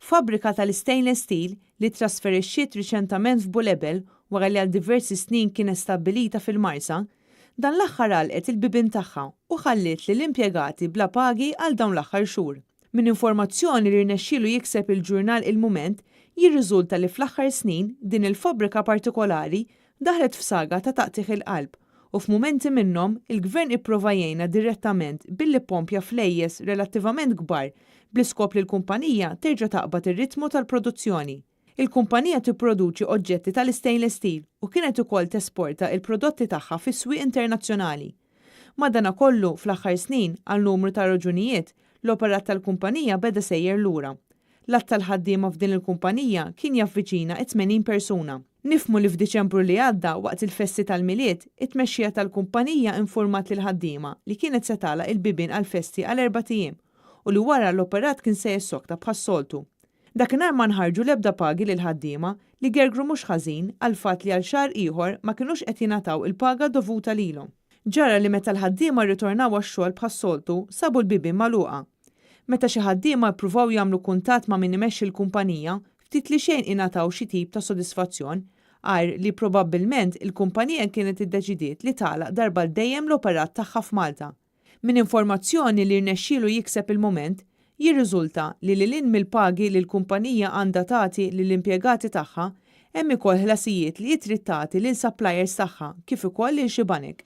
Fabbrika tal-istainless steel li ttrasferixxiet riċentament f'Bulebel wara li għal diversi snin kienet stabbilita fil-Marsa, dan l-aħħar għalqet il-bibien tagħha u ħalliet lill-impjegati bla pagi għal dawn l-aħħar xhur. Minn informazzjoni li rnexxielu jikseb il-ġurnal Il-Mument jirriżulta li fl-aħħar snin din il-fabbrika partikolari daħlet f'saga ta' taqtigħ il-qalb u f'mumenti minnhom il-Gvern ipprova jgħinha direttament billi ppompja flejjes relattivament kbar bl-iskop li l-kumpanija terġa' taqbad ir-ritmu tal-produzzjoni. Il-kumpanija tipproduċi oġġetti tal-istainless steel u kienet ukoll tesporta il-prodotti tagħha fis-swieq internazzjonali. Madanakollu, fl-aħħar snin, għal numru ta' raġunijiet, l-operat tal-kumpanija beda sejjer lura. L-għadd tal-ħaddiema f'din il-kumpanija kien javviċina t-80 persuna. Nifhmu li f'Diċembru li għadda, waqt il-festi tal-Milied, it-tmexxija tal-kumpanija infurmat lill-ħaddiema li kienet se tagħlaq il-bibien għall-festi għal erbat ijiem u li wara l-operat kien se jissokta bħas-soltu. Dakinhar ma nħarġu l-ebda pagi lill-ħaddiema li gergru mhux ħażin għall-fatt li għal xahar ieħor ma kinux qed jingħataw il-paga dovuta lilhom. Ġara li meta l-ħaddiema rritornaw għax-xogħol bħas-soltu sabu l-bibien magħluqa. Meta xi ħaddiema ppruvaw jagħmlu kuntatt ma' min imexxi l-kumpanija, ftit li xejn ingħataw xi tip ta' sodisfazzjon, għajr li probabbilment il-kumpanija kienet iddeċidiet li tagħlaq darba għal dejjem l-operat tagħha f'Malta. Minn informazzjoni li rnexxielu jikseb il-Mument, jirriżulta li lil hinn mill-pagi li l-kumpanija għandha tagħti lill-impjegati tagħha, hemm ikoll ħlasijiet li hi trid tagħti lil suppliers tagħha kif ukoll lil xi banek.